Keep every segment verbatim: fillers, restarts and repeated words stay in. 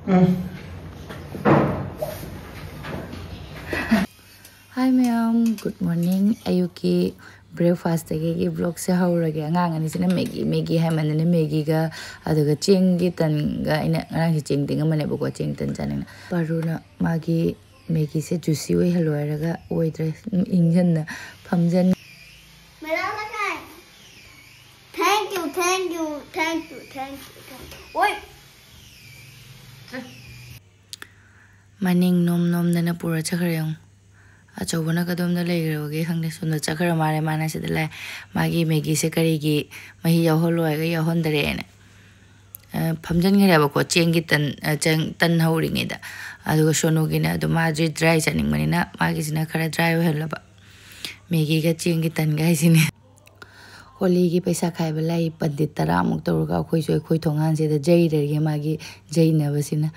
Hi ꯃꯌꯥꯝ, good morning. ꯑꯌꯨꯛꯀꯤ breakfastꯇꯒꯤ vlogꯁꯦ ꯍꯧꯔꯒꯦ꯫ ꯑꯉꯥꯡ ꯑꯅꯤꯁꯤꯅ ꯃꯦꯒꯤ ꯃꯦꯒꯤ ꯍꯥꯏꯃꯟꯗꯅ ꯃꯦꯒꯤꯒ ꯑꯗꯨꯒ ꯆꯦꯡꯒꯤ ꯇꯟꯒ, ꯑꯩꯅ ꯉꯔꯥꯡꯁꯦ ꯆꯦꯡ ꯇꯤꯡꯉꯝꯕꯅꯦꯕꯀꯣ, ꯆꯦꯡ ꯇꯟ ꯆꯥꯅꯤꯡꯅ꯫ ꯄꯥꯔꯨꯅ ꯃꯥꯒꯤ ꯃꯦꯒꯤꯁꯦ juicy ꯑꯣꯏꯍꯜꯂꯣ ꯍꯥꯏꯔꯒ ꯑꯣꯏꯗ꯭ꯔꯦ꯫ ꯏꯪꯖꯟꯅ ꯐꯝꯖꯟ꯫ Thank you, thank you, thank you, thank you, thank you. ꯍꯣꯏ꯫ ꯃꯅꯤꯡ ꯅꯣꯝ ꯅꯣꯝꯗꯅ ꯄꯨꯔ ꯆꯠꯈ꯭ꯔꯦ ꯌꯦꯡꯉꯨ꯫ ꯑꯆꯧꯕꯅ ꯀꯗꯣꯝꯗ ꯂꯩꯈ꯭ꯔꯕꯒꯦ ꯈꯪꯗꯦ꯫ ꯁꯣꯝꯗ ꯆꯠꯈ꯭ꯔ ꯃꯥꯜꯂꯦ꯫ ꯃꯥꯅ ꯁꯤꯗ ꯂꯩ꯫ ꯃꯥꯒꯤ ꯃꯦꯒꯤꯁꯦ ꯀꯔꯤꯒꯤ ꯃꯍꯤ ꯌꯥꯎꯍꯜꯂꯣ ꯍꯥꯏꯔꯒ ꯌꯥꯎꯍꯟꯗꯔꯦꯅ꯫ ꯑ, ꯐꯝꯖꯤꯟꯈ꯭ꯔꯦꯕꯀꯣ, ꯆꯦꯡꯒꯤ ꯇꯟ, ꯑ, ꯆꯦꯡ ꯇꯟ ꯍꯧꯔꯤꯉꯩꯗ꯫ ꯑꯗꯨꯒ ꯁꯣꯅꯨꯒꯤꯅ ꯑꯗꯨꯝ ꯃꯥꯁꯦ dry ꯆꯥꯅꯤꯡꯕꯅꯤꯅ ꯃꯥꯒꯤꯁꯤꯅ ꯈꯔ dry ꯑꯣꯏꯍꯜꯂꯕ꯫ ꯃꯦꯒꯤꯒ ꯆꯦꯡꯒꯤ ꯇꯟꯒ ꯍꯥꯏꯁꯤꯅꯦ꯫ ꯍꯣꯂꯤꯒꯤ ꯄꯩꯁꯥ ꯈꯥꯏꯕ ꯂꯥꯛꯏ ꯄꯟꯗꯤꯠ ꯇꯔꯥꯃꯨꯛ ꯇꯧꯔꯒ ꯑꯩꯈꯣꯏꯁꯨ ꯑꯩꯈꯣꯏ ꯊꯣꯡꯒꯥꯟꯁꯤꯗ ꯌꯩꯔꯒꯦ ꯃꯥꯒꯤ ꯌꯩꯅꯕꯁꯤꯅ꯫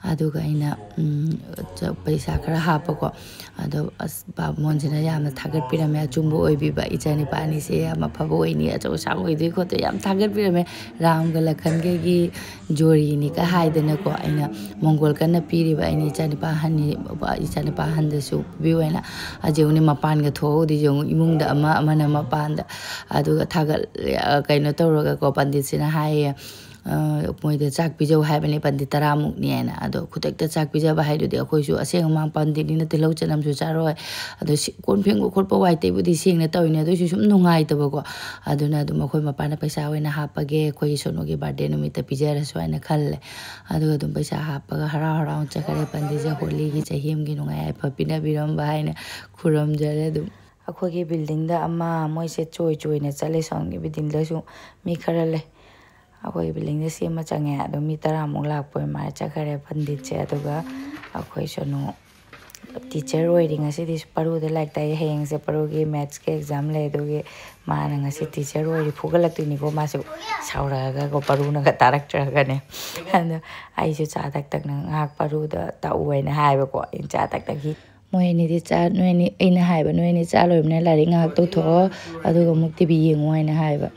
ꯑꯗꯨꯒ ꯑꯩꯅ, ꯎꯝ, ꯆ-, ꯄꯩꯁꯥ ꯈꯔ ꯍꯥꯞꯄꯀꯣ꯫ ꯑꯗꯣ ꯑꯁ, ꯕꯥꯃꯣꯟꯁꯤꯅ ꯌꯥꯝꯅ ꯊꯥꯒꯠꯄꯤꯔꯝꯃꯦ꯫ ꯑꯆꯨꯝꯕ ꯑꯣꯏꯕꯤꯕ, ꯏꯆꯥꯅꯨꯄꯥ ꯑꯅꯤꯁꯦ ꯌꯥꯝ ꯑꯐꯕ ꯑꯣꯏꯅꯤ, ꯑꯆꯧ ꯑꯁꯥꯡ ꯑꯣꯏꯗꯣꯏ ꯈꯣꯠꯇꯣꯏ ꯌꯥꯝ ꯊꯥꯒꯠꯄꯤꯔꯝꯃꯦ꯫ ꯔꯥꯝꯒ ꯂꯈꯟꯒꯒꯤ ꯖꯣꯔꯤꯅꯤꯀ ꯍꯥꯏꯗꯅꯀꯣ꯫ ꯑꯩꯅ ꯃꯣꯡꯒꯣꯜ ꯀꯟꯅ ꯄꯤꯔꯤꯕ ꯑꯩꯅ ꯏꯆꯥꯅꯨꯄꯥ ꯑꯍꯟꯅꯤ, ꯏꯆꯥꯅꯨꯄꯥ ꯑꯍꯟꯗꯁꯨ ꯄꯤꯕꯤꯌꯨ ꯍꯥꯏꯅ꯫ ꯑꯁꯤ ꯌꯦꯡꯉꯨꯅꯦ, ꯃꯄꯥꯟꯒ ꯊꯣꯛꯍꯧꯗꯦ ꯌꯦꯡꯉꯨ, ꯏꯃꯨꯡꯗ ꯑꯃ, ꯑꯃꯅ ꯃꯄꯥꯟꯗ꯫ ꯑꯗꯨꯒ ꯊꯥꯒꯠ-, ꯀꯩꯅꯣ ꯇꯧꯔꯒꯀꯣ, ꯄꯟꯗꯤꯠꯁꯤꯅ ꯍꯥꯏꯌꯦ, ꯑ, ꯃꯣꯏꯗ ꯆꯥꯛ ꯄꯤꯖꯧ ꯍꯥꯏꯕꯅꯦ ꯄꯟꯗꯤꯠ ꯇꯔꯥꯃꯨꯛꯅꯦꯅ꯫ ꯑꯗꯣ ꯈꯨꯗꯛꯇ ꯆꯥꯛ ꯄꯤꯖꯕ ꯍꯥꯏꯗꯨꯗꯤ ꯑꯩꯈꯣꯏꯁꯨ ꯑꯁꯦꯡꯕ ꯃꯥ ꯄꯟꯗꯤꯠꯅꯤꯅ ꯇꯤꯜꯍꯧ ꯆꯅꯝꯁꯨ ꯆꯥꯔꯣꯏ꯫ ꯑꯗꯣ ꯁꯤ-, ꯀꯣꯟ ꯐꯦꯡꯕ ꯈꯣꯠꯄ ꯋꯥꯏ ꯇꯩꯕꯨꯗꯤ ꯁꯦꯡꯅ ꯇꯧꯔꯤꯅꯦ, ꯑꯗꯨꯑꯣꯏꯁꯨ ꯁꯨꯝ ꯅꯨꯡꯉꯥꯏꯇꯕꯀꯣ꯫ ꯑꯗꯨꯅ ꯑꯗꯨꯝ ꯑꯩꯈꯣꯏ ꯃꯄꯥꯅ ꯄꯩꯁꯥ ꯑꯣꯏꯅ ꯍꯥꯞꯄꯒꯦ, ꯑꯩꯈꯣꯏꯒꯤ ꯁꯣꯅꯨꯒꯤ birthday ꯅꯨꯃꯤꯠꯇ ꯄꯤꯖꯔꯁꯨ ꯍꯥꯏꯅ ꯈꯜꯂꯦ꯫ ꯑꯗꯨꯒ ꯑꯗꯨꯝ ꯄꯩꯁꯥ ꯍꯥꯞꯄꯒ ꯍꯔꯥꯎ ꯍꯔꯥꯎꯅ ꯆꯠꯈ꯭ꯔꯦ꯫ ꯄꯟꯗꯤꯠꯁꯦ ꯍꯣꯂꯤꯒꯤ ꯆꯍꯤ ꯑꯃꯒꯤ ꯅꯨꯡꯉꯥꯏ ꯌꯥꯏꯐ ꯄꯤꯅꯕꯤꯔꯝꯕ ꯍꯥꯏꯅ ꯈꯨꯔꯨꯝꯖꯔꯦ ꯑꯗꯨꯝ꯫ ꯑꯩꯈꯣꯏꯒꯤ buildingꯗ ꯑꯃ ꯃꯣꯏꯁꯦ ꯆꯣꯏ ꯆꯣꯏꯅ ꯆꯠꯂꯦ꯫ ꯁꯣꯝꯒꯤ buildingꯗꯁꯨ ꯃꯤ ꯈꯔ ꯂꯩ꯫ ꯑꯩꯈꯣꯏꯒꯤ buildingꯗ ꯁꯦꯝꯕ ꯆꯪꯉꯦ꯫ ꯑꯗꯣ ꯃꯤ ꯇꯔꯥꯃꯨꯛ ꯂꯥꯛꯄ ꯑꯣꯏ ꯃꯥꯜꯂꯦ꯫ ꯆꯠꯈꯔꯦ ꯄꯟꯗꯤꯠꯁꯦ꯫ ꯑꯗꯨꯒ ꯑꯩꯈꯣꯏ ꯁꯣꯅꯨ teacher ꯑꯣꯏꯔꯤ꯫ ꯉꯁꯤꯗꯤ ꯄꯔꯨꯗ ꯂꯥꯏꯔꯤꯛ ꯇꯥꯛꯏ꯫ ꯍꯌꯦꯡꯁꯦ ꯄꯔꯨꯒꯤ mathsꯀꯤ exam ꯂꯩ꯫ ꯑꯗꯨꯒꯤ ꯃꯥꯅ ꯉꯁꯤ teacher ꯑꯣꯏꯔꯤ꯫ ꯐꯨꯒꯠꯂꯛꯇꯣꯏꯅꯤꯀꯣ ꯃꯥꯁꯨ ꯁꯥꯎꯔꯛꯑꯒꯀꯣ, ꯄꯔꯨꯅꯒ ꯇꯥꯔꯛꯇ꯭ꯔꯒꯅꯦ꯫ ꯑꯗꯣ ꯑꯩꯁꯨ ꯆꯥ ꯊꯛ ꯊꯛꯅ ꯉꯥꯏꯍꯥꯛ ꯄꯔꯨꯗ ꯇꯥꯛꯎ ꯍꯥꯏꯅ ꯍꯥꯏꯕꯀꯣ꯫ ꯑꯩꯅ ꯆꯥ ꯊꯛ ꯊꯛ ꯍꯤ-, ꯃꯣꯏ ꯑꯅꯤꯗꯤ ꯆꯥ ꯅꯣꯏ ꯑꯅꯤ ꯑꯩꯅ ꯍꯥꯏꯕ, "ꯅꯣꯏ ꯑꯅꯤ ꯆꯥ ꯂꯣꯏꯕꯅ ꯂꯥꯏꯔꯤꯛ ꯉꯥꯏꯍꯥꯛ ꯇꯧꯊꯣꯛꯑꯣ, ꯑꯗꯨꯒ ꯑꯃꯨꯛ ꯇꯤꯚꯤ ꯌꯦꯡꯉꯣ" ꯍꯥꯏꯅ ꯍꯥꯏꯕ꯫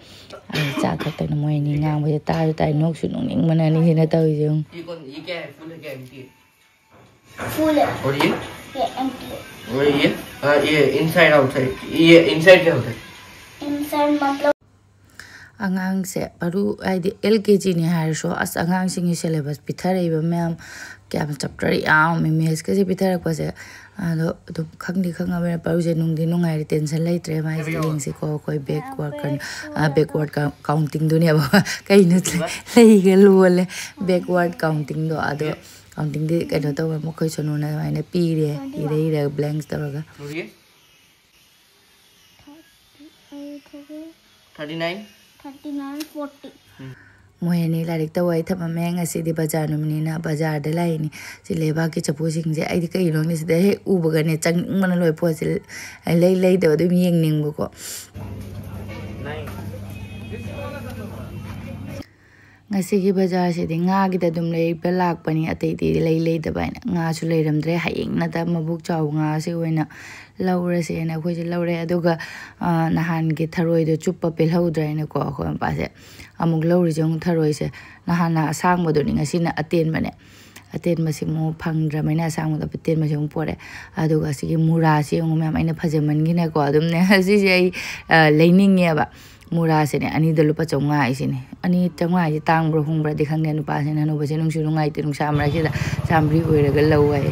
ꯑꯩ ꯆꯥ ꯊꯛꯇꯅ ꯃꯣꯏ ꯑꯅꯤ ꯉꯥꯡꯕꯁꯦ ꯇꯥꯁꯨ ꯇꯥꯏ, ꯅꯣꯛꯁꯨ ꯅꯣꯛꯅꯤꯡꯕꯅ ꯑꯅꯤꯁꯤꯅ ꯇꯧꯔꯤꯁꯦ ꯌꯦꯡꯉꯨ꯫ ये कौन, ये क्या है, फुल है क्या एम्प्टी है? फूल है। और ये? ये एम्प्टी है। और ये? आ, ये इनसाइड आउटसाइड, ये इनसाइड क्या होता है? इनसाइड मतलब ꯑꯉꯥꯡꯁꯦ ꯄꯔꯨ ꯍꯥꯏꯗꯤ ꯑꯦꯜ ꯀꯦ ꯖꯤꯅꯤ ꯍꯥꯏꯔꯁꯨ, ꯑꯁ, ꯑꯉꯥꯡꯁꯤꯡꯒꯤ ꯁꯦꯂꯦꯕꯁ ꯄꯤꯊꯔꯛꯏꯕ ꯃꯌꯥꯝ, ꯀꯌꯥꯝ ꯆꯞꯇꯔ ꯌꯥꯝꯃꯤ ꯃꯦꯠꯁꯀꯁꯦ ꯄꯤꯊꯔꯛꯄꯁꯦ꯫ ꯑꯗꯣ ꯑꯗꯨꯝ ꯈꯪꯗꯤ ꯈꯪꯉꯕꯅꯤꯅ ꯄꯔꯨꯁꯦ ꯅꯨꯡꯗꯤ ꯅꯨꯡꯉꯥꯏꯔꯦ, ꯇꯦꯟꯁꯟ ꯂꯩꯇ꯭ꯔꯦ ꯃꯥꯏꯁꯦ꯫ ꯌꯦꯡꯁꯤꯀꯣ, ꯑꯩꯈꯣꯏ ꯕꯦꯛꯋꯥꯔꯗ ꯕꯦꯛꯋꯥꯔꯗ ꯀꯥꯎꯟꯇꯤꯡꯗꯨꯅꯦꯕ꯫ ꯀꯩꯅꯣ ꯂꯩꯒ ꯂꯣꯜꯂꯦ꯫ ꯕꯦꯛꯋꯥꯔꯗ ꯀꯥꯎꯟꯇꯤꯡꯗꯣ ꯑꯗꯣ ꯀꯥꯎꯟꯇꯤꯡꯗꯤ ꯀꯩꯅꯣ ꯇꯧꯕ, ꯃꯈꯣꯏ ꯁꯣꯅꯨꯅ ꯑꯗꯨꯃꯥꯏꯅ ꯄꯤꯔꯦ, ꯏꯔ ꯏꯔꯒ ꯕ꯭ꯂꯦꯡꯁ ꯇꯧꯔꯒ꯫ और ये? Thirty nine. Thirty nine, forty. ꯃꯣꯏ ꯑꯅꯤ ꯂꯥꯏꯔꯤꯛ ꯇꯧ ꯋꯥꯏ ꯊꯝꯃꯝꯃꯦ꯫ ꯉꯁꯤꯗꯤ ꯕꯖꯥꯔ ꯅꯨꯃꯤꯠꯅꯤꯅ ꯕꯖꯥꯔꯗ ꯂꯥꯛꯏꯅꯤ꯫ ꯁꯤ ꯂꯩꯕꯥꯛꯀꯤ ꯆꯐꯨꯁꯤꯡꯁꯦ ꯑꯩꯗꯤ ꯀꯩꯒꯤꯅꯣ ꯈꯪꯗꯦ, ꯁꯤꯗ ꯍꯦꯛ ꯎꯕꯒꯅꯦ ꯆꯪꯅꯤꯡꯕꯅ ꯂꯣꯏ꯫ ꯄꯣꯠꯁꯦ ꯂꯩ ꯂꯩꯗꯕ ꯑꯗꯨꯝ ꯌꯦꯡꯅꯤꯡꯕꯀꯣ꯫ ꯉꯁꯤꯒꯤ ꯕꯖꯥꯔꯁꯤꯗꯤ ꯉꯥꯒꯤꯗ ꯑꯗꯨꯝ ꯂꯩꯕ ꯂꯥꯛꯄꯅꯤ, ꯑꯇꯩꯗꯤ ꯂꯩ ꯂꯩꯗꯕ ꯍꯥꯏꯅ꯫ ꯉꯥꯁꯨ ꯂꯩꯔꯝꯗ꯭ꯔꯦ, ꯍꯌꯦꯡꯅꯗ ꯃꯕꯨꯛ ꯆꯥꯎꯕ ꯉꯥꯁꯤ ꯑꯣꯏꯅ ꯂꯧꯔꯁꯦꯅ ꯑꯩꯈꯣꯏꯁꯦ ꯂꯧꯔꯦ꯫ ꯑꯗꯨꯒ, ꯑ, ꯅꯍꯥꯟꯒꯤ ꯊꯔꯣꯏꯗꯣ ꯆꯨꯞꯄ ꯄꯦꯜꯍꯧꯗ꯭ꯔꯦꯅꯀꯣ ꯑꯩꯈꯣꯏ ꯃꯄꯥꯁꯦ꯫ ꯑꯃꯨꯛ ꯂꯧꯔꯤꯁꯦ ꯑꯃꯨꯛ ꯊꯔꯣꯏꯁꯦ꯫ ꯅꯍꯥꯟꯅ ꯑꯁꯥꯡꯕꯗꯨꯅꯤ, ꯉꯁꯤꯅ ꯑꯇꯦꯟꯕꯅꯦ꯫ ꯑꯇꯦꯟꯕꯁꯤ ꯑꯃꯨꯛ ꯐꯪꯗ꯭ꯔꯕꯅꯤꯅ ꯑꯁꯥꯡꯕꯗꯣ ꯑꯇꯦꯟꯕꯁꯤ ꯑꯃꯨꯛ ꯄꯣꯔꯛꯑꯦ꯫ ꯑꯗꯨꯒ ꯑꯁꯤꯒꯤ ꯃꯨꯔꯥꯁꯤ ꯌꯦꯡꯉꯨ ꯃꯌꯥꯝ, ꯑꯩꯅ ꯐꯖꯃꯟꯒꯤꯅꯀꯣ ꯑꯗꯨꯝꯅꯦ꯫ ꯑꯁꯤꯁꯦ ꯑꯩ, ꯑ, ꯂꯩꯅꯤꯡꯉꯦꯕ꯫ ꯃꯨꯔꯥꯁꯤꯅꯦ ꯑꯅꯤꯗ ꯂꯨꯄꯥ ꯆꯥꯝꯃꯉꯥ ꯍꯥꯏꯁꯤꯅꯦ꯫ ꯑꯅꯤ ꯆꯥꯝꯃꯉꯥ ꯍꯥꯏꯁꯦ ꯇꯥꯡꯕ꯭ꯔꯥ ꯍꯣꯡꯕ꯭ꯔꯥꯗꯤ ꯈꯪꯗꯦ꯫ ꯅꯨꯄꯥꯁꯤꯅ ꯍꯅꯨꯕꯁꯦ ꯅꯨꯡꯁꯨ ꯅꯨꯡꯉꯥꯏꯇꯦ, ꯅꯨꯡꯁꯥ ꯃꯔꯛꯁꯤꯗ ꯆꯥꯝꯃꯔꯤ ꯑꯣꯏꯔꯒ ꯂꯧ ꯍꯥꯏꯌꯦ꯫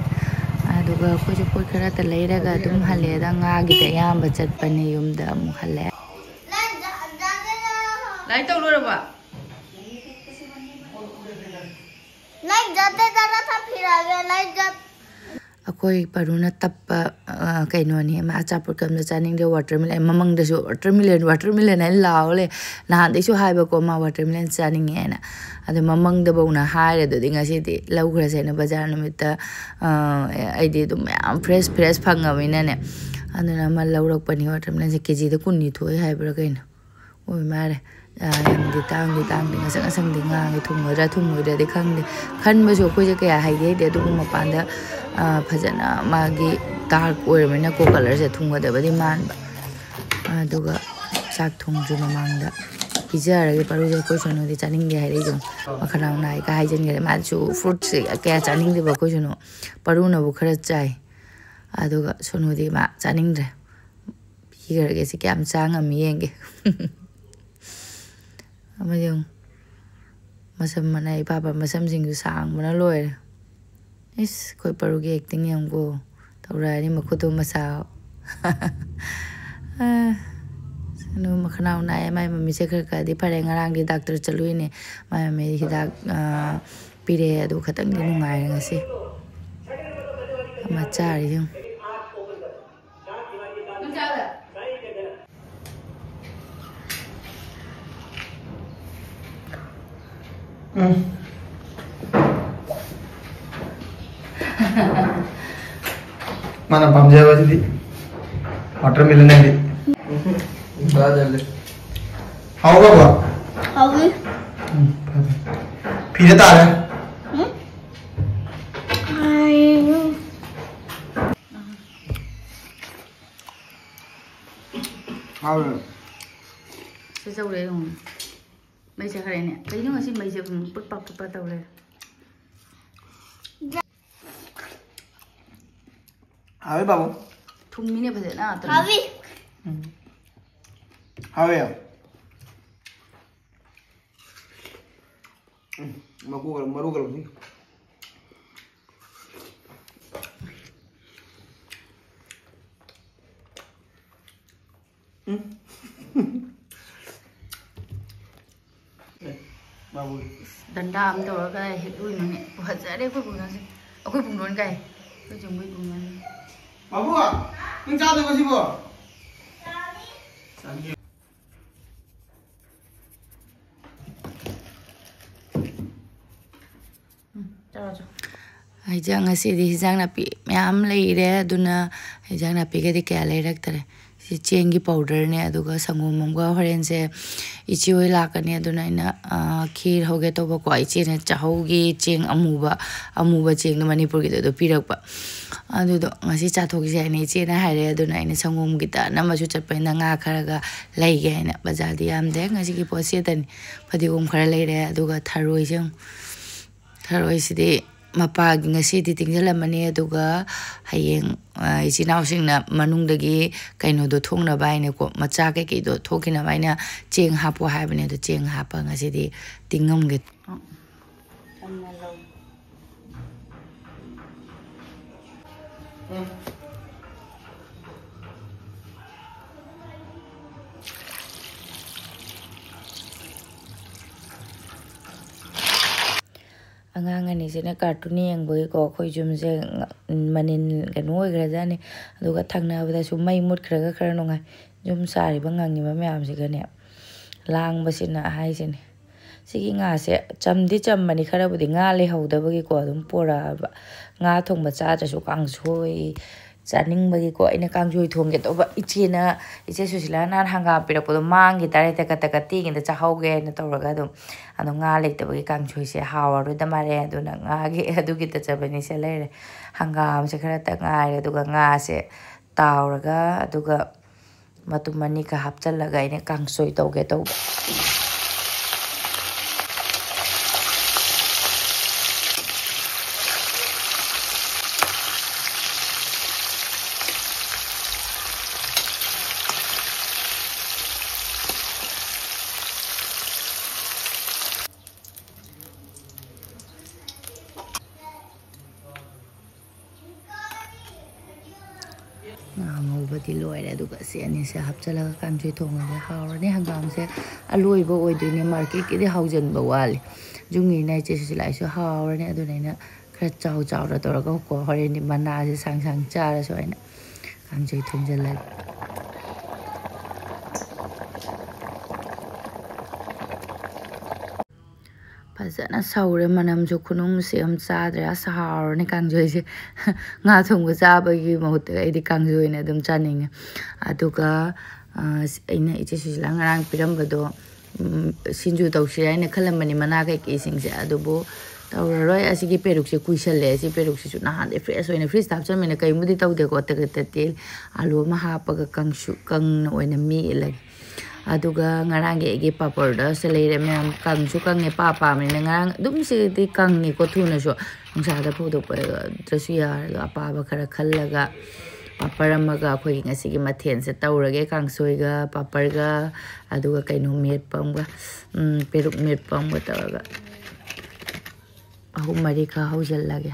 ꯑꯗꯨꯒ ꯑꯩꯈꯣꯏꯁꯨ ꯄꯣꯠ ꯈꯔꯇ ꯂꯩꯔꯒ ꯑꯗꯨꯝ ꯍꯜꯂꯛꯑꯦꯗ꯫ ꯉꯥꯒꯤꯗ ꯑꯌꯥꯝꯕ ꯆꯠꯄꯅꯦ, ꯌꯨꯝꯗ ꯑꯃꯨꯛ ꯍꯜꯂꯛꯑꯦ꯫ ꯂꯥꯏꯔꯤꯛ ꯇꯧ ꯂꯣꯏꯔꯕ? लाइट जाते जा रहा था, फिर आ गया। लाइट जा ꯑꯩꯈꯣꯏ ꯄꯔꯨꯅ ꯇꯞꯄ, ꯑ, ꯀꯩꯅꯣꯅꯤ, ꯃꯥ ꯑꯆꯥꯄꯣꯠꯀ ꯑꯝꯇ ꯆꯥꯅꯤꯡꯗꯦ꯫ ꯋꯥꯇꯔꯃꯦꯂꯟ, ꯃꯃꯪꯗꯁꯨ "ꯋꯥꯇꯔꯃꯦꯂꯟ, ꯋꯥꯇꯔꯃꯦꯂꯟ" ꯍꯥꯏꯅ ꯂꯥꯎꯔ ꯂꯩ꯫ ꯅꯍꯥꯟꯗꯩꯁꯨ ꯍꯥꯏꯕꯀꯣ ꯃꯥ ꯋꯥꯇꯔꯃꯦꯂꯟ ꯆꯥꯅꯤꯡꯉꯦꯅ꯫ ꯑꯗꯣ ꯃꯃꯪꯗꯐꯧꯅ ꯍꯥꯏꯔꯦ꯫ ꯑꯗꯨꯗꯤ ꯉꯁꯤꯗꯤ ꯂꯧꯈ꯭ꯔꯁꯦꯅ ꯕꯖꯥꯔ ꯅꯨꯃꯤꯠꯇ, ꯑ, ꯑꯩꯗꯤ ꯑꯗꯨꯝ ꯃꯌꯥꯝ ꯐ꯭ꯔꯦꯁ ꯐ꯭ꯔꯦꯁ ꯐꯪꯉꯕꯅꯤꯅꯅꯦ꯫ ꯑꯗꯨꯅ ꯑꯃ ꯂꯧꯔꯛꯄꯅꯤ꯫ ꯋꯥꯇꯔꯃꯦꯂꯟꯁꯦ ꯀꯦ ꯖꯤꯗ ꯀꯨꯟꯅꯤꯊꯣꯏ ꯍꯥꯏꯕ꯭ꯔꯥ ꯀꯩꯅꯣ ꯑꯣꯏ ꯃꯥꯜꯂꯦ꯫ ꯑ, ꯌꯥꯝꯗꯤ ꯇꯥꯡꯗꯤ ꯇꯥꯡꯗꯦ, ꯉꯁꯪ ꯉꯁꯪꯗꯤ ꯉꯥꯡꯉꯦ, ꯊꯨꯝꯒꯗ꯭ꯔꯥ ꯊꯨꯝꯃꯣꯏꯗ꯭ꯔꯥꯗꯤ ꯈꯪꯗꯦ꯫ ꯈꯟꯕꯁꯨ ꯑꯩꯈꯣꯏꯁꯦ ꯀꯌꯥ ꯍꯩꯗꯤ ꯍꯩꯇꯦ, ꯑꯗꯨꯕꯨ ꯃꯄꯥꯟꯗ, ꯑ, ꯐꯖꯅ ꯃꯥꯒꯤ ꯗꯥꯔꯛ ꯑꯣꯏꯔꯕꯅꯤꯅꯀꯣ, ꯀꯂꯔꯁꯦ ꯊꯨꯝꯒꯗꯕꯗꯤ ꯃꯥꯟꯕ꯫ ꯑꯗꯨꯒ ꯆꯥꯛ ꯊꯣꯡꯗ꯭ꯔꯤ ꯃꯃꯥꯡꯗ ꯄꯤꯖꯔꯒꯦ ꯄꯔꯨꯁꯦ꯫ ꯑꯩꯈꯣꯏ ꯁꯣꯅꯨꯗꯤ ꯆꯥꯅꯤꯡꯗꯦ ꯍꯥꯏꯔꯛꯏꯗꯣ, ꯃꯈꯅꯥꯎ ꯅꯥꯏꯒ ꯍꯥꯏꯖꯤꯟꯈ꯭ꯔꯦ꯫ ꯃꯥꯁꯨ ꯐ꯭ꯔꯨꯠꯁꯦ ꯀꯌꯥ ꯆꯥꯅꯤꯡꯗꯦꯕ ꯑꯩꯈꯣꯏ ꯁꯣꯅꯨ, ꯄꯔꯨꯅꯕꯨ ꯈꯔ ꯆꯥꯏ꯫ ꯑꯗꯨꯒ ꯁꯣꯅꯨꯗꯤ ꯃꯥ ꯆꯥꯅꯤꯡꯗ꯭ꯔꯦ꯫ ꯄꯤꯈ꯭ꯔꯒꯦ ꯁꯤ ꯀꯌꯥꯝ ꯆꯥ ꯉꯝꯃꯤ ꯌꯦꯡꯒꯦ꯫ ꯑꯃ ꯌꯦꯡꯉꯨ, ꯃꯁꯝ ꯃꯅꯥ ꯏꯄꯥ ꯄꯥ-, ꯃꯁꯝꯁꯤꯡꯁꯨ ꯁꯥꯡꯕꯅ ꯂꯣꯏꯔꯦ꯫ ꯏꯁ, ꯑꯩꯈꯣꯏ ꯄꯔꯨꯒꯤ ꯑꯦꯛꯇꯤꯡ ꯌꯦꯡꯉꯨꯀꯣ, ꯇꯧꯔꯛꯑꯅꯤ ꯃꯈꯨꯠꯇꯣ ꯃꯁꯥ꯫ ꯑꯥ, ꯁꯅꯨ ꯃꯈꯅꯥꯎ ꯅꯥꯏꯌꯦ, ꯃꯥꯏ ꯃꯃꯤꯠꯁꯦ ꯈꯔ ꯈꯔꯗꯤ ꯐꯔꯦ꯫ ꯉꯔꯥꯡꯗꯤ ꯗꯥꯛꯇꯔ ꯆꯠꯂꯨꯏꯅꯦ, ꯃꯥꯏ ꯃꯃꯤꯠ ꯍꯤꯗꯥꯛ, ꯑꯥ, ꯄꯤꯔꯛꯑꯦ, ꯑꯗꯨ ꯈꯇꯪꯗꯤ ꯅꯨꯡꯉꯥꯏꯔꯦ ꯉꯁꯤ꯫ ꯑꯃ ꯆꯥꯔꯤ ꯌꯦꯡꯉꯨ꯫ ꯎꯝ꯫ ꯃꯥꯅ ꯄꯥꯝꯖꯕꯁꯤꯗꯤ watermelon ꯍꯥꯏꯗꯤ꯫ ꯎꯝ, ꯆꯥꯗꯕꯅꯦ꯫ ꯍꯥꯎꯕ꯭ꯔꯕ? ꯍꯥꯎꯏ꯫ ꯎꯝ, ꯐꯔꯦ, ꯐꯔꯦ꯫ ꯐꯤꯗ ꯇꯥꯔꯦ꯫ ꯎꯝ? ꯍꯥꯎꯏ꯫ ꯁꯤ ꯆꯧꯔꯦ ꯌꯦꯡꯉꯨ꯫ ꯃꯩ ꯆꯠꯈ꯭ꯔꯦꯅꯦ꯫ ꯀꯩꯅꯣ ꯉꯁꯤ ꯃꯩꯁꯦ ꯑꯗꯨꯝ ꯄꯨꯠꯄ ꯄꯨꯠꯄ ꯇꯧ ꯂꯩꯔꯦ꯫ ꯍꯥꯎꯋꯦ ꯕꯥꯕꯨ꯫ ꯊꯨꯝꯃꯤꯅꯦ ꯐꯖꯅ꯫ ꯍꯥꯎꯋꯤ꯫ ꯎꯝ꯫ ꯍꯥꯎꯋꯦ꯫ ꯎꯝ, ꯃꯀꯨꯒ ꯃꯔꯨꯒ ꯂꯧꯊꯣꯛ꯫ ꯎꯝ꯫ ꯑꯦ, ꯃꯥꯕꯨ꯫ ꯗꯟꯗꯥ ꯑꯃ ꯇꯧꯔꯒ ꯍꯦꯛ ꯂꯣꯏꯅꯅꯦ꯫ ꯐꯖꯔꯦ ꯑꯩꯈꯣꯏ ꯄꯨꯡꯗꯣꯟꯁꯦ꯫ ꯑꯩꯈꯣꯏ ꯄꯨꯡꯗꯣꯟ ꯀꯥꯏ? ꯑꯩꯈꯣꯏ ꯆꯨꯝꯕꯩ ꯄꯨꯡꯗꯣꯟꯁꯦ꯫ ꯃꯥꯕꯨ, ꯅꯪ ꯆꯥꯗꯕ ꯁꯤꯕꯣ? ꯆꯥꯅꯤ꯫ ꯎꯝ, ꯆꯥꯔꯣ, ꯆꯥꯔꯣ꯫ ꯍꯤꯟꯖꯥꯡ ꯉꯁꯤꯗꯤ ꯍꯤꯟꯖꯥꯡ ꯅꯥꯄꯤ ꯃꯌꯥꯝ ꯂꯩꯔꯦ, ꯑꯗꯨꯅ ꯍꯤꯟꯖꯥꯡ ꯅꯥꯄꯤꯒꯗꯤ ꯀꯌꯥ ꯂꯩꯔꯛꯇꯔꯦ꯫ ꯁꯤ ꯆꯦꯡꯒꯤ powderꯅꯦ, ꯑꯗꯨꯒ ꯁꯪꯒꯣꯝ ꯑꯃꯒ꯫ ꯍꯣꯔꯦꯟꯁꯦ ꯏꯆꯦ ꯍꯣꯏ ꯂꯥꯛꯀꯅꯤ, ꯑꯗꯨꯅ ꯑꯩꯅ, ꯑ, ꯈꯤꯔ ꯍꯧꯒꯦ ꯇꯧꯕꯀꯣ꯫ ꯏꯆꯦꯅ ꯆꯥꯛꯍꯧꯒꯤ ꯆꯦꯡ ꯑꯃꯨꯕ, ꯑꯃꯨꯕ ꯆꯦꯡꯗꯣ ꯃꯅꯤꯄꯨꯔꯒꯤꯗꯣ, ꯑꯗꯨ ꯄꯤꯔꯛꯄ꯫ ꯑꯗꯨꯗꯣ ꯉꯁꯤ ꯆꯥꯊꯣꯛꯁꯦ ꯍꯥꯏꯅ ꯏꯆꯦꯅ ꯍꯥꯏꯔꯛꯑꯦ, ꯑꯗꯨꯅ ꯑꯩꯅ ꯁꯪꯒꯣꯝꯒꯤ ꯇꯥꯅ ꯑꯃꯁꯨ ꯆꯠꯄꯅꯤꯅ ꯉꯥ ꯈꯔꯒ ꯂꯩꯒꯦ ꯍꯥꯏꯅ꯫ ꯕꯖꯥꯔꯗꯤ ꯌꯥꯝꯗꯦ ꯉꯁꯤꯒꯤ ꯄꯣꯠꯁꯦ, ꯑꯗꯨꯅꯤ ꯐꯗꯤꯒꯣꯝ ꯈꯔ ꯂꯩꯔꯦ, ꯑꯗꯨꯒ ꯊꯔꯣꯏꯁꯦ ꯑꯃꯨꯛ꯫ ꯊꯔꯣꯏꯁꯤꯗꯤ ꯃꯄꯥꯒꯤ ꯉꯁꯤꯗꯤ ꯇꯤꯡꯁꯤꯜꯂꯝꯃꯅꯤ, ꯑꯗꯨꯒ ꯍꯌꯦꯡ, ꯑ, ꯏꯆꯤꯟ ꯏꯅꯥꯎꯁꯤꯡꯅ ꯃꯅꯨꯡꯗꯒꯤ ꯀꯩꯅꯣꯗꯣ ꯊꯣꯛꯅꯕ ꯍꯥꯏꯅꯀꯣ, ꯃꯆꯥ ꯀꯩꯀꯩꯗꯣ ꯊꯣꯛꯈꯤꯅꯕ ꯍꯥꯏꯅ ꯆꯦꯡ ꯍꯥꯞꯄꯣ ꯍꯥꯏꯕꯅꯦ꯫ ꯑꯗꯣ ꯆꯦꯡ ꯍꯥꯞꯄ ꯉꯁꯤꯗꯤ ꯇꯤꯡꯉꯝꯒꯦ꯫ ꯑꯉꯥꯡ ꯑꯅꯤꯁꯤꯅ cartoon ꯌꯦꯡꯕꯒꯤꯀꯣ, ꯑꯩꯈꯣꯏ ꯌꯨꯝꯁꯦ ꯉ-, ꯃꯅꯤꯟ ꯀꯩꯅꯣ ꯑꯣꯏꯈ꯭ꯔꯖꯥꯠꯅꯤ꯫ ꯑꯗꯨꯒ ꯊꯪꯅꯕꯗꯁꯨ ꯃꯩ ꯃꯨꯠꯈ꯭ꯔꯒ ꯈꯔ ꯅꯨꯡꯉꯥꯏ꯫ ꯌꯨꯝ ꯁꯥꯔꯤꯕ ꯉꯪꯉꯤꯕ ꯃꯌꯥꯝꯁꯤꯒꯅꯦ, ꯂꯥꯡꯕꯁꯤꯅ ꯍꯥꯏꯁꯤꯅꯤ꯫ ꯁꯤꯒꯤ ꯉꯥꯁꯦ ꯆꯝꯗꯤ ꯆꯝꯕꯅꯤ, ꯈꯔꯕꯨꯗꯤ ꯉꯥ ꯂꯩꯍꯧꯗꯕꯒꯤꯀꯣ ꯑꯗꯨꯝ ꯄꯨꯔꯛꯑꯕ꯫ ꯉꯥ ꯊꯣꯡꯕ ꯆꯥꯗ꯭ꯔꯁꯨ ꯀꯥꯡꯁꯣꯏ ꯆꯥꯅꯤꯡꯕꯒꯤꯀꯣ ꯑꯩꯅ ꯀꯥꯡꯁꯣꯏ ꯊꯣꯡꯒꯦ ꯇꯧꯕ꯫ ꯏꯆꯦꯅ, ꯏꯆꯦ ꯁꯨꯁꯤꯂꯥ ꯅꯍꯥꯟ ꯍꯪꯒꯥꯝ ꯄꯤꯔꯛꯄꯗꯣ ꯃꯥꯡꯈꯤ ꯇꯥꯔꯦ, ꯇꯀꯠ ꯇꯀꯠ ꯇꯦꯡꯉꯤꯗ ꯆꯥꯍꯧꯒꯦ ꯍꯥꯏꯅ ꯇꯧꯔꯒ ꯑꯗꯨꯝ꯫ ꯑꯗꯣ ꯉꯥ ꯂꯩꯇꯕꯒꯤ ꯀꯥꯡꯁꯣꯏꯁꯦ ꯍꯥꯎꯔꯔꯣꯏꯗ ꯃꯥꯜꯂꯦ, ꯑꯗꯨꯅ ꯉꯥꯒꯤ ꯑꯗꯨꯒꯤ ꯇꯆꯕꯅꯤꯁꯦ ꯂꯩꯔꯦ꯫ ꯍꯪꯒꯥꯝꯁꯦ ꯈꯔꯇ ꯉꯥꯏꯔꯦ, ꯑꯗꯨꯒ ꯉꯥꯁꯦ ꯇꯥꯎꯔꯒ, ꯑꯗꯨꯒ ꯃꯇꯨꯝ ꯑꯅꯤꯒ ꯍꯥꯞꯆꯜꯂꯒ ꯑꯩꯅ ꯀꯥꯡꯁꯣꯏ ꯇꯧꯒꯦ ꯇꯧꯕ꯫ ꯉꯥ ꯉꯧꯕꯗꯤ ꯂꯣꯏꯔꯦ, ꯑꯗꯨꯒ ꯁꯤ ꯑꯅꯤꯁꯦ ꯍꯥꯞꯆꯤꯜꯂꯒ ꯀꯥꯡꯁꯣꯏ ꯊꯣꯡꯉꯒ ꯍꯥꯎꯔꯅꯤ꯫ ꯍꯪꯒꯥꯝꯁꯦ ꯑꯂꯣꯏꯕ ꯑꯣꯏꯗꯣꯏꯅꯦ, marketꯀꯤꯗꯤ ꯍꯥꯎꯖꯟꯕ ꯋꯥꯠꯂꯤ꯫ ꯌꯨꯝꯒꯤꯅ ꯏꯆꯦ ꯁꯨꯁꯤꯂꯥꯏꯁꯨ ꯍꯥꯎꯔꯅꯤ, ꯑꯗꯨꯅ ꯑꯩꯅ ꯈꯔ ꯆꯥꯎ ꯆꯥꯎꯅ ꯇꯧꯔꯒꯀꯣ, ꯍꯣꯔꯦꯟꯗꯤ ꯃꯅꯥꯁꯦ ꯁꯥꯡ ꯁꯥꯡ ꯆꯥꯔꯁꯨ ꯍꯥꯏꯅ ꯀꯥꯡꯁꯣꯏ ꯊꯣꯡꯖꯤꯜꯂꯒꯦ꯫ ꯐꯖꯅ ꯁꯧꯔꯦ, ꯃꯅꯝꯁꯨ ꯈꯨꯅꯨꯡꯁꯤ ꯑꯃ ꯆꯥꯗ꯭ꯔꯦ꯫ ꯑꯁ, ꯍꯥꯎꯔꯅꯤ ꯀꯥꯡꯁꯣꯏꯁꯦ꯫ ꯉꯥ ꯊꯣꯡꯕ ꯆꯥꯕꯒꯤ ꯃꯍꯨꯠꯇ ꯑꯩꯗꯤ ꯀꯥꯡꯁꯣꯏꯅ ꯑꯗꯨꯝ ꯆꯥꯅꯤꯡꯉꯦ꯫ ꯑꯗꯨꯒ, ꯑ, ꯑꯩꯅ ꯏꯆꯦ ꯁꯨꯁꯤꯂꯥ ꯉꯔꯥꯡ ꯄꯤꯔꯝꯕꯗꯣ, ꯎꯝ, ꯁꯤꯡꯖꯨ ꯇꯧꯁꯤꯔꯥ ꯍꯥꯏꯅ ꯈꯜꯂꯝꯕꯅꯤ, ꯃꯅꯥ ꯀꯩꯀꯩꯁꯤꯡꯁꯦ꯫ ꯑꯗꯨꯕꯨ ꯇꯧꯔꯔꯣꯏ꯫ ꯑꯁꯤꯒꯤ ꯄꯦꯔꯨꯛꯁꯦ ꯀꯨꯏꯁꯜꯂꯦ꯫ ꯑꯁꯤ ꯄꯦꯔꯨꯛꯁꯤꯁꯨ ꯅꯍꯥꯟꯗꯩ ꯐ꯭ꯔꯦꯁ ꯑꯣꯏꯅ ꯐ꯭ꯔꯤꯖꯇ ꯍꯥꯞꯆꯟꯕꯅꯤꯅ ꯀꯩꯝꯕꯨꯗꯤ ꯇꯧꯗꯦꯀꯣ꯫ ꯇꯒꯠ ꯇꯠꯇꯦ꯫ ꯑꯥꯂꯨ ꯑꯃ ꯍꯥꯞꯄꯒ ꯀꯥꯡꯁꯨ ꯀꯪꯅ ꯑꯣꯏꯅ ꯃꯦꯠꯂꯒꯦ꯫ ꯑꯗꯨꯒ ꯉꯔꯥꯡꯒꯤ ꯑꯩꯒꯤ ꯄꯥꯄꯣꯔꯗꯣ ꯁꯤ ꯂꯩꯔꯦ ꯃꯌꯥꯝ꯫ ꯀꯪꯁꯨ ꯀꯪꯉꯦ, ꯄꯥ ꯄꯥꯕꯅꯤꯅ꯫ ꯉꯔꯥꯡ ꯑꯗꯨꯝ ꯁꯤꯗꯤ ꯀꯪꯉꯦꯀꯣ ꯊꯨꯅꯁꯨ꯫ ꯅꯨꯡꯁꯥꯗ ꯐꯧꯗꯣꯛꯄꯗꯁꯨ ꯌꯥꯔꯦ꯫ ꯑꯗꯣ ꯑꯄꯥꯕ ꯈꯔ ꯈꯜꯂꯒ ꯄꯥꯄꯔ ꯑꯃꯒ ꯑꯩꯈꯣꯏꯒꯤ ꯉꯁꯤꯒꯤ ꯃꯊꯦꯜꯁꯦ ꯇꯧꯔꯒꯦ꯫ ꯀꯥꯡꯁꯣꯏꯒ ꯄꯥꯄꯔꯒ ꯑꯗꯨꯒ ꯀꯩꯅꯣ ꯃꯦꯠꯄ ꯑꯃꯒ, ꯎꯝ, ꯄꯦꯔꯨꯛ ꯃꯦꯠꯄ ꯑꯃꯒ ꯇꯧꯔꯒ ꯑꯍꯨꯝ ꯃꯔꯤ ꯈꯔ ꯍꯧꯖꯤꯜꯂꯒꯦ꯫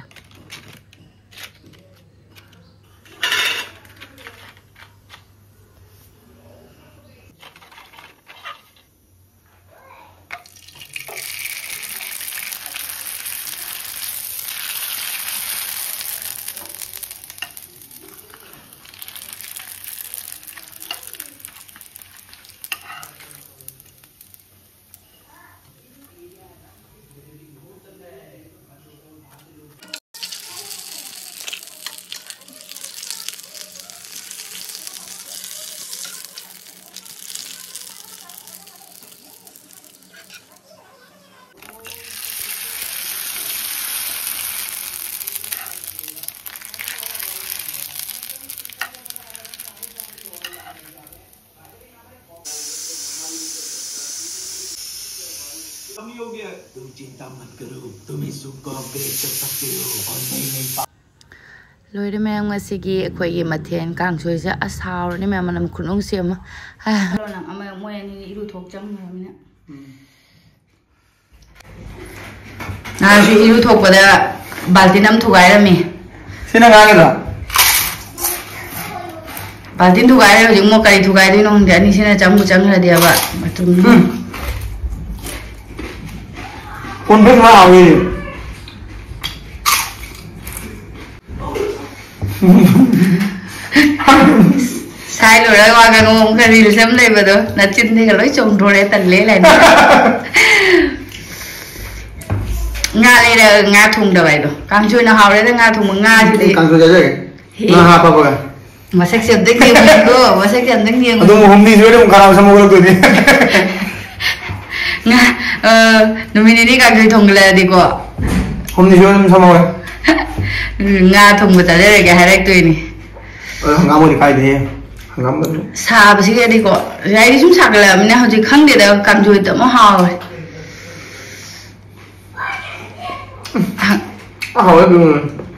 तुम चिंता मत करो, तुम इस सुख को अपग्रेड कर सकते हो और नई नई पा- ꯂꯣꯏꯔꯦ ꯃꯌꯥꯝ, ꯉꯁꯤꯒꯤ ꯑꯩꯈꯣꯏꯒꯤ ꯃꯊꯦꯜ ꯀꯥꯡꯁꯣꯏꯁꯦ꯫ ꯑꯁ, ꯍꯥꯎꯔꯅꯤ ꯃꯌꯥꯝ, ꯃꯅꯝ ꯈꯨꯅꯨꯡꯁꯤ ꯑꯃ꯫ ꯍꯥ꯫ ꯅꯪ ꯑꯃ, ꯃꯣꯏ ꯑꯅꯤ ꯏꯔꯨ ꯊꯣꯛ ꯆꯪꯈ꯭ꯔꯕꯅꯤꯅ꯫ ꯎꯝ꯫ ꯅꯍꯥꯟꯁꯨ ꯏꯔꯨ ꯊꯣꯛꯄꯗ ꯕꯥꯜꯇꯤꯟ ꯑꯃ ꯊꯨꯒꯥꯏꯔꯝꯃꯤ꯫ ꯁꯤꯅ ꯉꯥꯡꯉꯤꯔꯣ? ꯕꯥꯜꯇꯤꯟ ꯊꯨꯒꯥꯏꯔꯦ꯫ ꯍꯧꯖꯤꯛ ꯑꯃꯨꯛ ꯀꯔꯤ ꯊꯨꯒꯥꯏꯗꯣꯏꯅꯣ ꯈꯪꯗꯦ꯫ ꯑꯅꯤꯁꯤꯅ ꯆꯪꯕꯨ ꯆꯪꯈ꯭ꯔꯗꯤꯕ ꯃꯇꯨꯡ꯫ ꯎꯝ꯫ ꯀꯣꯟꯐꯦꯛ ꯈꯔ ꯍꯥꯎꯋꯤ꯫ ꯁꯥꯏ ꯂꯣꯏꯔꯒ ꯋꯥ ꯉꯥꯡꯉꯣ꯫ ꯑꯃꯨꯛꯀ ꯔꯤꯜꯁ ꯑꯃ ꯂꯩꯕꯗꯣ, ꯅꯆꯤꯟꯗꯒ ꯂꯣꯏ ꯆꯣꯡꯊꯣꯔꯛꯑꯦ, ꯇꯜꯂꯦ ꯂꯥꯏꯅ꯫ ꯉꯥ ꯂꯩꯔꯒ ꯉꯥ ꯊꯣꯡꯗꯕ ꯍꯥꯏꯗꯣ꯫ ꯀꯥꯡꯁꯣꯏꯅ ꯍꯥꯎꯔꯦꯗ ꯉꯥ ꯊꯣꯡꯕ꯫ ꯉꯥꯁꯤꯗꯤ ꯑꯩ ꯀꯥꯡꯁꯣꯏ ꯆꯥꯖꯒꯦ꯫ ꯍꯦ꯫ ꯉꯥ ꯍꯥꯞꯄꯕꯒ꯫ ꯃꯁꯛꯁꯦ ꯑꯝꯇꯪ ꯌꯦꯡꯉꯨꯀꯣ, ꯃꯁꯛꯁꯦ ꯑꯝꯇꯪ ꯌꯦꯡꯉꯨ꯫ ꯑꯗꯨꯝ ꯍꯨꯝꯅꯤ ꯁꯨꯔꯗꯤ ꯑꯃꯨꯛ ꯈꯅꯥꯎ ꯁꯝꯃ ꯍꯧꯒꯠꯂꯛꯇꯣꯏꯅꯤ꯫ ꯉꯥ, ꯑ, ꯅꯨꯃꯤꯠ ꯅꯤꯅꯤ ꯀꯥꯡꯁꯣꯏ ꯊꯣꯡꯒꯠꯂꯛꯑꯗꯤꯀꯣ꯫ ꯍꯨꯝꯅꯤ ꯁꯨꯔꯗꯤ ꯑꯗꯨꯝ ꯁꯝꯃ ꯍꯧꯒꯠꯂꯦ꯫ ꯎꯝ, ꯉꯥ ꯊꯣꯡꯕ ꯆꯥꯖꯔꯒꯦ ꯍꯥꯏꯔꯛꯇꯣꯏꯅꯤ꯫ ꯑꯗꯣ ꯍꯪꯒꯥꯝ ꯑꯣꯏꯗꯤ ꯀꯥꯏꯗꯦꯍꯦ꯫ ꯍꯪꯒꯥꯝ ꯑꯗꯨꯝ ꯁꯥꯕꯁꯤꯒꯗꯤꯀꯣ, ꯍꯥꯏꯗꯤ ꯁꯨꯝ ꯁꯥꯒꯠꯂꯛꯑꯕꯅꯤꯅ ꯍꯧꯖꯤꯛ ꯈꯪꯗꯦꯗ, ꯀꯥꯡꯁꯣꯏꯗ ꯑꯃ ꯍꯥꯎꯔꯦ꯫ ꯍꯥꯎꯋꯦ ꯑꯗꯨꯝ꯫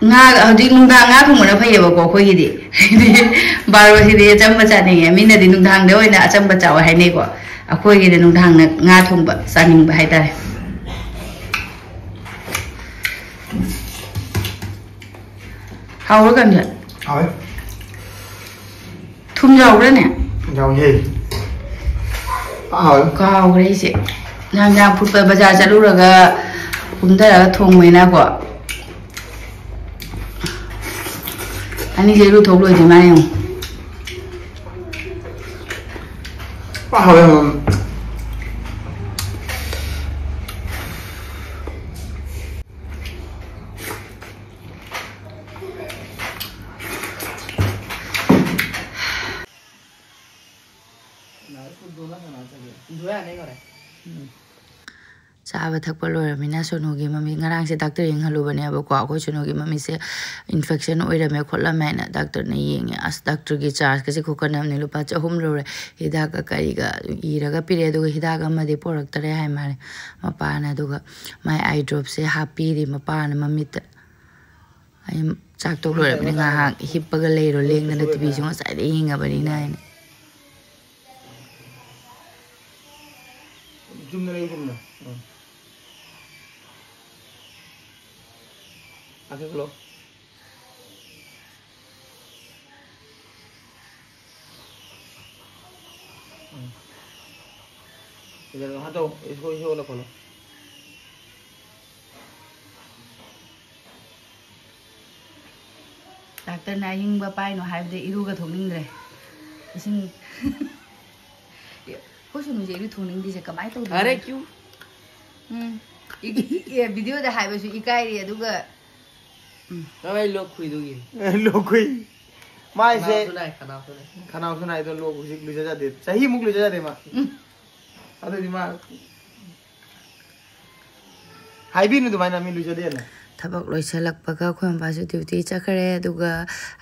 ꯉꯥ, ꯍꯧꯖꯤꯛ ꯅꯨꯡꯗꯥꯡ ꯉꯥ ꯊꯣꯡꯕꯅ ꯐꯩꯌꯦꯕꯀꯣ ꯑꯩꯈꯣꯏꯒꯤꯗꯤ꯫ ꯍꯥꯏꯗꯤ ꯕꯥꯔꯣꯁꯤꯗꯤ ꯑꯆꯝꯕ ꯆꯥꯅꯤꯡꯉꯦ꯫ ꯃꯤꯅꯗꯤ ꯅꯨꯡꯗꯥꯡꯗ ꯑꯣꯏꯅ ꯑꯆꯝꯕ ꯆꯥꯎ ꯍꯥꯏꯅꯩꯀꯣ꯫ ꯑꯩꯈꯣꯏꯒꯤꯗꯤ ꯅꯨꯡꯗꯥꯡꯗ ꯉꯥ ꯊꯣꯡꯕ ꯆꯥꯅꯤꯡꯕ ꯍꯥꯏꯇꯥꯔꯦ꯫ ꯍꯥꯎꯕ꯭ꯔꯥ ꯀꯟꯖ? ꯍꯥꯎꯋꯦ꯫ ꯊꯨꯝ ꯌꯥꯎꯕ꯭ꯔꯥꯅꯦ? ꯌꯥꯎꯋꯦ꯫ ꯍꯥꯎꯋꯦ꯫ ꯀꯥꯎꯈ꯭ꯔꯦ ꯑꯩꯁꯦ꯫ ꯅꯍꯥꯟ ꯌꯥꯝ ꯐꯨꯠꯄ ꯕꯖꯥꯔ ꯆꯠꯂꯨꯔꯒ ꯀꯨꯝꯊꯔꯒ ꯊꯣꯡꯕꯅꯤꯅꯀꯣ꯫ ꯑꯅꯤꯁꯦ ꯏꯔꯨꯊꯣꯛ ꯂꯣꯏꯗ꯭ꯔꯤ ꯃꯥꯜꯂꯦ ꯌꯦꯡꯉꯨ꯫ ꯄꯥ ꯍꯥꯎꯋꯦ ꯌꯥꯝ꯫ ꯆꯥꯕ ꯊꯛꯄ ꯂꯣꯏꯔꯃꯤꯅ ꯁꯣꯅꯨꯒꯤ ꯃꯃꯤꯠ, ꯉꯔꯥꯡꯁꯦ ꯗꯥꯛꯇꯔ ꯌꯦꯡꯍꯜꯂꯨꯕꯅꯦꯕꯀꯣ꯫ ꯑꯩꯈꯣꯏ ꯁꯣꯅꯨꯒꯤ ꯃꯃꯤꯠꯁꯦ ꯏꯟꯐꯦꯛꯁꯟ ꯑꯣꯏꯔꯝꯃꯦ ꯈꯣꯠꯂꯝꯃꯦ ꯍꯥꯏꯅ ꯗꯥꯛꯇꯔꯅ ꯌꯦꯡꯉꯦ꯫ ꯑꯁ, ꯗꯥꯛꯇꯔꯒꯤ ꯆꯥꯔꯖꯀꯁꯦ ꯈꯨꯀꯟ ꯑꯃꯅꯤ꯫ ꯂꯨꯄꯥ ꯆꯍꯨꯝ ꯂꯧꯔꯦ꯫ ꯍꯤꯗꯥꯛꯀ ꯀꯔꯤꯒ ꯏꯔꯒ ꯄꯤꯔꯛꯑꯦ꯫ ꯑꯗꯨꯒ ꯍꯤꯗꯥꯛ ꯑꯃꯗꯤ ꯄꯨꯔꯛꯇꯔꯦ ꯍꯥꯏ ꯃꯥꯜꯂꯦ ꯃꯄꯥꯅ꯫ ꯑꯗꯨꯒ ꯃꯥꯏ ꯑꯥꯏ ꯗ꯭ꯔꯣꯞꯁꯦ ꯍꯥꯞꯄꯤꯔꯤ ꯃꯄꯥꯅ ꯃꯃꯤꯠꯇ꯫ ꯑꯩ ꯆꯥꯛ ꯇꯣꯛ ꯂꯣꯏꯔꯕꯅꯤ, ꯉꯥꯏꯍꯥꯛ ꯍꯤꯞꯄꯒ ꯂꯩꯔꯣ, ꯂꯦꯡꯗꯅ, ꯇꯤꯚꯤꯁꯨ ꯉꯁꯥꯏꯗꯩ ꯌꯦꯡꯉꯕꯅꯤꯅ ꯍꯥꯏꯅ꯫ ꯆꯨꯝꯅ ꯂꯩꯌꯨ, ꯆꯨꯝꯅ꯫ ꯑꯥ꯫ ꯉꯥꯛꯇꯪ ꯈꯜꯂꯣ꯫ ꯑꯥ꯫ ꯁꯤꯗ ꯉꯥꯏꯍꯥꯛ ꯇꯧ꯫ ꯏꯁꯧ, ꯏꯁꯧ ꯂꯧꯈꯠꯂꯣ꯫ ꯗꯥꯛꯇꯔꯅ ꯑꯏꯪꯕ ꯄꯥꯏꯅꯣ ꯍꯥꯏꯕꯗ ꯏꯔꯨꯒ ꯊꯣꯛꯅꯤꯡꯗ꯭ꯔꯦ꯫ ꯏꯁꯤꯡ꯫ ꯑꯩꯈꯣꯏ ꯁꯨꯝꯁꯦ ꯏꯔꯨ ꯊꯣꯛꯅꯤꯡꯗ꯭ꯔꯤꯁꯦ ꯀꯃꯥꯏꯅ ꯇꯧꯗꯣꯏꯅꯣ? ꯑꯔꯦ ꯀ꯭ꯌꯨ? ꯎꯝ꯫ ꯏ- ꯏ- ꯚꯤꯗꯤꯑꯣꯗ ꯍꯥꯏꯕꯁꯨ ꯏꯀꯥꯏꯔꯤ, ꯑꯗꯨꯒ ꯅꯪ ꯑꯩ ꯂꯣꯛ ꯈꯨꯏꯗꯨꯒꯤ ꯂꯣꯛꯈꯨꯏ꯫ ꯃꯥꯏꯁꯦ ꯈꯅꯥꯎꯁꯨ ꯅꯥꯏ ꯈꯅꯥꯎꯁꯨ ꯅꯥꯏ ꯈꯅꯥꯎꯁꯨ ꯅꯥꯏꯗꯣ ꯂꯣꯛ ꯍꯧꯖꯤꯛ ꯂꯨꯖꯖꯗꯦ꯫ ꯆꯍꯤꯃꯨꯛ ꯂꯨꯖꯖꯗꯦ ꯃꯥ꯫ ꯑꯗꯨꯗꯤ ꯃꯥ ꯍꯥꯏꯕꯤꯅꯨ ꯑꯗꯨꯃꯥꯏꯅ ꯃꯤ ꯂꯨꯖꯗꯦꯅ꯫ ꯊꯕꯛ ꯂꯣꯏꯁꯤꯜꯂꯛꯄꯒ ꯑꯩꯈꯣꯏ ꯃꯄꯥꯁꯨ ꯗ꯭ꯌꯨꯇꯤ ꯆꯠꯈ꯭ꯔꯦ꯫ ꯑꯗꯨꯒ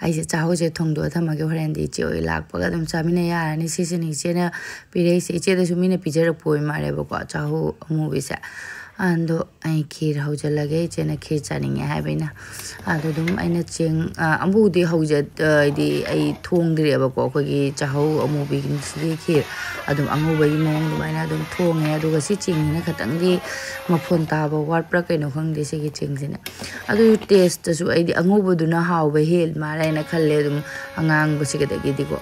ꯑꯩꯁꯦ ꯆꯥꯍꯧꯁꯦ ꯊꯣꯡꯗꯣꯛꯑ ꯊꯝꯃꯒꯦ, ꯍꯣꯔꯦꯟꯗꯤ ꯏꯆꯦ ꯍꯣꯏ ꯂꯥꯛꯄꯒ ꯑꯗꯨꯝ ꯆꯥꯃꯤꯟꯅ ꯌꯥꯔꯅꯤ꯫ ꯁꯤꯁꯤꯅ ꯏꯆꯦꯅ ꯄꯤꯔꯛꯏꯁꯦ꯫ ꯏꯆꯦꯗꯁꯨ ꯃꯤꯅ ꯄꯤꯖꯔꯛꯄ ꯑꯣꯏ ꯃꯥꯜꯂꯦꯕꯀꯣ, ꯆꯥꯍꯧ ꯑꯃꯨꯕꯤꯁꯦ꯫ ꯑꯗꯣ ꯑꯩ ꯈꯤꯔ ꯍꯧꯖꯤꯜꯂꯒꯦ, ꯏꯆꯦꯅ ꯈꯤꯔ ꯆꯥꯅꯤꯡꯉꯦ ꯍꯥꯏꯕ ꯑꯩꯅ꯫ ꯑꯗꯣ ꯑꯗꯨꯝ ꯑꯩꯅ ꯆꯦꯡ ꯑ, ꯑꯃꯨꯕꯨꯗꯤ ꯍꯧꯖ ꯑ, ꯍꯥꯏꯗꯤ ꯑꯩ ꯊꯣꯡꯗ꯭ꯔꯤꯑꯕꯀꯣ, ꯑꯩꯈꯣꯏꯒꯤ ꯆꯥꯍꯧ ꯑꯃꯨꯕꯤꯒꯤꯁꯤꯒꯤ ꯈꯤꯔ꯫ ꯑꯗꯨꯝ ꯑꯉꯧꯕꯒꯤ ꯃꯑꯣꯡ ꯑꯗꯨꯃꯥꯏꯅ ꯑꯗꯨꯝ ꯊꯣꯡꯉꯦ꯫ ꯑꯗꯨꯒ ꯁꯤ ꯆꯦꯡꯁꯤꯅ ꯈꯤꯇꯪꯗꯤ ꯃꯐꯣꯟ ꯇꯥꯕ ꯋꯥꯠꯄ꯭ꯔꯥ ꯀꯩꯅꯣ ꯈꯪꯗꯦ ꯁꯤꯒꯤ ꯆꯦꯡꯁꯤꯅ꯫ ꯑꯗꯨ ꯇꯦꯁꯇꯁꯨ ꯑꯩꯗꯤ ꯑꯉꯧꯕꯗꯨꯅ ꯍꯥꯎꯕ ꯍꯦꯜ ꯃꯥꯜꯂꯦ ꯍꯥꯏꯅ ꯈꯜꯂꯦ, ꯑꯗꯨꯝ ꯑꯉꯥꯡꯕꯁꯤꯒꯗꯒꯤꯗꯤꯀꯣ꯫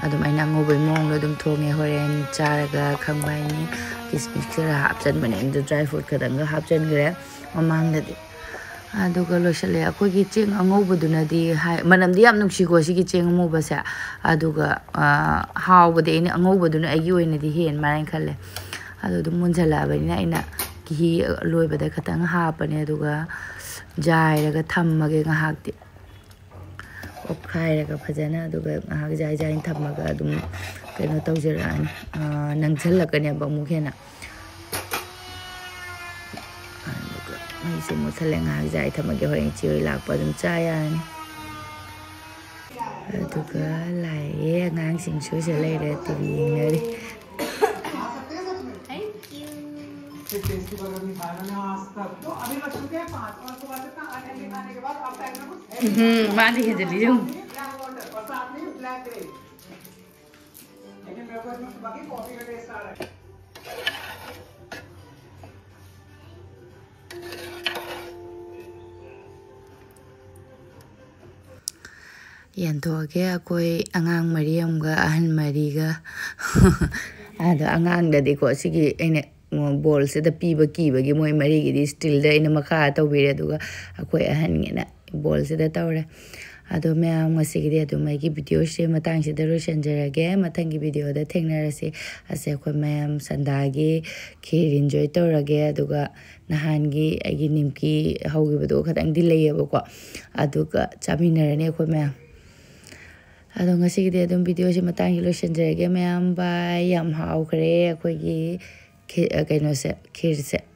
ꯑꯗꯨꯃꯥꯏꯅ ꯑꯉꯧꯕꯒꯤ ꯃꯑꯣꯡꯗ ꯑꯗꯨꯝ ꯊꯣꯡꯉꯦ꯫ ꯍꯣꯔꯦꯟ ꯆꯥꯔꯒ ꯈꯪꯕ ꯍꯥꯏꯅꯤ꯫ ꯀꯤꯁꯃꯤꯁ ꯈꯔ ꯍꯥꯞꯆꯟꯕꯅꯦ, ꯑꯗꯨ ꯗ꯭ꯔꯥꯏ ꯐ꯭ꯔꯨꯠ ꯈꯇꯪꯒ ꯍꯥꯞꯆꯟꯈ꯭ꯔꯦ ꯃꯃꯥꯡꯗꯗꯤ꯫ ꯑꯗꯨꯒ ꯂꯣꯏꯁꯤꯜꯂꯦ꯫ ꯑꯩꯈꯣꯏꯒꯤ ꯆꯦꯡ ꯑꯉꯧꯕꯗꯨꯅꯗꯤ ꯍꯥꯏ, ꯃꯅꯝꯗꯤ ꯌꯥꯝ ꯅꯨꯡꯁꯤꯀꯣ ꯁꯤꯒꯤ ꯆꯦꯡ ꯑꯉꯧꯕꯁꯦ꯫ ꯑꯗꯨꯒ ꯑ, ꯍꯥꯎꯕꯗꯤ ꯑꯩꯅ ꯑꯉꯧꯕꯗꯨꯅ ꯑꯩꯒꯤ ꯑꯣꯏꯅꯗꯤ ꯍꯦꯟ ꯃꯥꯜꯂꯦꯅ ꯈꯜꯂꯦ꯫ ꯑꯗꯣ ꯑꯗꯨꯝ ꯃꯨꯟꯖꯜꯂꯛꯑꯕꯅꯤꯅ ꯑꯩꯅ ꯘꯤ ꯂꯣꯏꯕꯗ ꯈꯇꯪ ꯍꯥꯞꯄꯅꯦ, ꯑꯗꯨꯒ ꯖꯥꯏꯔꯒ ꯊꯝꯃꯒꯦ ꯉꯥꯏꯍꯥꯛꯇꯤ꯫ ꯑꯣꯠꯈꯥꯏꯔꯒ ꯐꯖꯅ, ꯑꯗꯨꯒ ꯉꯥꯏꯍꯥꯛ ꯖꯥꯏ ꯖꯥꯏꯅ ꯊꯝꯃꯒ ꯑꯗꯨꯝ ꯀꯩꯅꯣ ꯇꯧꯖꯔꯛꯑꯅꯤ, ꯑ, ꯅꯪꯁꯜꯂꯛꯀꯅꯦꯕ ꯑꯃꯨꯛ ꯍꯦꯟꯅ꯫ ꯑꯗꯨꯒ ꯃꯩꯁꯨ ꯃꯨꯠꯊꯠꯂꯦ, ꯉꯥꯏꯍꯥꯛ ꯖꯥꯏ ꯊꯝꯃꯒꯦ, ꯍꯣꯔꯦꯟ ꯏꯆꯦ ꯍꯣꯏ ꯂꯥꯛꯄ ꯑꯗꯨꯝ ꯆꯥ ꯌꯥꯔꯅꯤ꯫ ꯑꯗꯨꯒ ꯂꯥꯛꯑꯦ, ꯑꯉꯥꯡꯁꯤꯡꯁꯨ ꯁꯤꯗ ꯂꯩꯔꯦ, ꯇꯤꯚꯤ ꯌꯦꯡꯅꯔꯤ꯫ ꯎꯝ, ꯃꯥꯗꯤ ꯍꯦꯟꯖꯜꯂꯤ ꯌꯦꯡꯉꯨ꯫ ꯌꯦꯟꯊꯣꯛꯑꯒꯦ꯫ ꯑꯩꯈꯣꯏ ꯑꯉꯥꯡ ꯃꯔꯤ ꯑꯃꯒ ꯑꯍꯟ ꯃꯔꯤꯒ꯫ ꯑꯗꯣ ꯑꯉꯥꯡꯗꯗꯤꯀꯣ, ꯁꯤꯒꯤ ꯑꯩꯅ ꯕꯣꯜꯁꯤꯗ ꯄꯤꯕ ꯀꯤꯕꯒꯤ ꯃꯣꯏ ꯃꯔꯤꯒꯤꯗꯤ ꯁ꯭ꯇꯤꯜꯗ ꯑꯩꯅ ꯃꯈꯥ ꯇꯧꯕꯤꯔꯦ, ꯑꯗꯨꯒ ꯑꯩꯈꯣꯏ ꯑꯍꯟꯒꯤꯅ ꯕꯣꯜꯁꯤꯗ ꯇꯧꯔꯦ꯫ ꯑꯗꯣ ꯃꯌꯥꯝ, ꯉꯁꯤꯒꯤꯗꯤ ꯑꯗꯨꯝ ꯑꯩꯒꯤ ꯚꯤꯗꯤꯑꯣꯁꯦ ꯃꯇꯥꯡꯁꯤꯗ ꯂꯣꯏꯁꯤꯟꯖꯔꯒꯦ꯫ ꯃꯊꯪꯒꯤ ꯚꯤꯗꯤꯑꯣꯗ ꯊꯦꯡꯅꯔꯁꯤ꯫ ꯑꯁꯦ ꯑꯩꯈꯣꯏ ꯃꯌꯥꯝ ꯁꯟꯗꯥꯒꯤ ꯈꯤꯔ ꯏꯟꯖꯣꯏ ꯇꯧꯔꯒꯦ꯫ ꯑꯗꯨꯒ ꯅꯍꯥꯟꯒꯤ ꯑꯩꯒꯤ ꯅꯤꯝꯀꯤ ꯍꯧꯈꯤꯕꯗꯣ ꯈꯇꯪꯗꯤ ꯂꯩꯌꯦꯕꯀꯣ, ꯑꯗꯨꯒ ꯆꯥꯃꯤꯟꯅꯔꯅꯤ ꯑꯩꯈꯣꯏ ꯃꯌꯥꯝ꯫ ꯑꯗꯣ ꯉꯁꯤꯒꯤꯗꯤ ꯑꯗꯨꯝ ꯚꯤꯗꯤꯑꯣꯁꯦ ꯃꯇꯥꯡꯁꯤ ꯂꯣꯏꯁꯤꯟꯖꯔꯒꯦ ꯃꯌꯥꯝ꯫ ꯕꯥꯏ꯫ ꯌꯥꯝ ꯍꯥꯎꯈ꯭ꯔꯦ ꯑꯩꯈꯣꯏꯒꯤ ꯈꯤ-, ꯀꯩꯅꯣꯁꯦ, ꯈꯤꯔꯁꯦ꯫